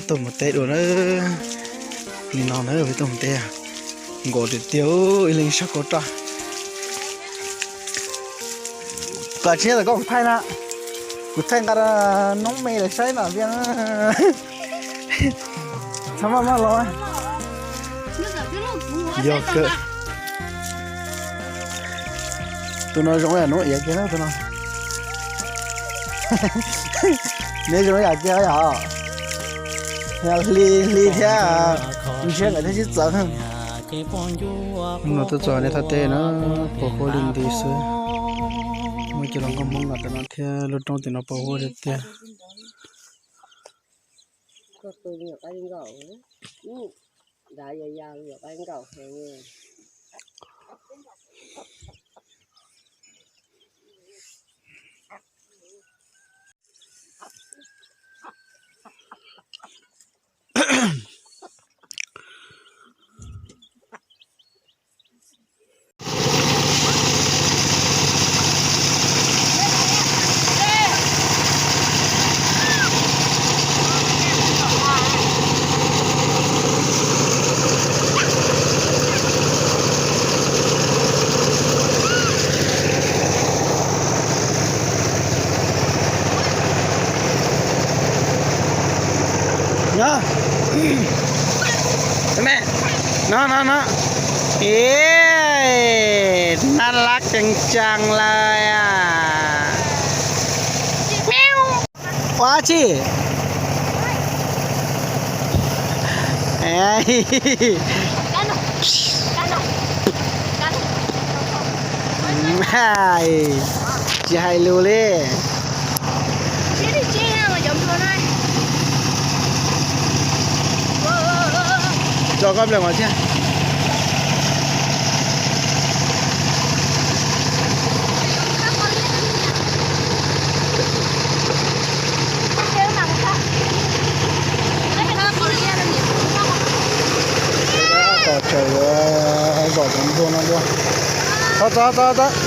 Tuaj mus teb dua na. Nim no na peb tuaj mus teb, nkaus tiag tiag, ib leeg sab kaub roj. Koj tsis nyob tom koj kuv thaij na, kuv thaij nqa noob me lawv saib no tiag. Txhob maj maj los. Yog kawg. Tus no zoo yam noob iav kiag na tus no. Neb zoo yam kiag yom. Hli hli thiab, ntshiab nkawd thiaj sib txawv. Hnub no tuaj txog neb thaj teb na, pos huab li nti xwb. Muaj cov hluas nkauj Hmoob los tom no thiab, lub roob tim no pos huab tiag tiag. No, no, no. Ê, nab lab ceev tsaa lawm. Ua dab tsi? Tsis hais lus li. Tso koj nplej mas thiab. Tos tsawg zom tus ntuag no dua. Txhob txhob txhob txhob.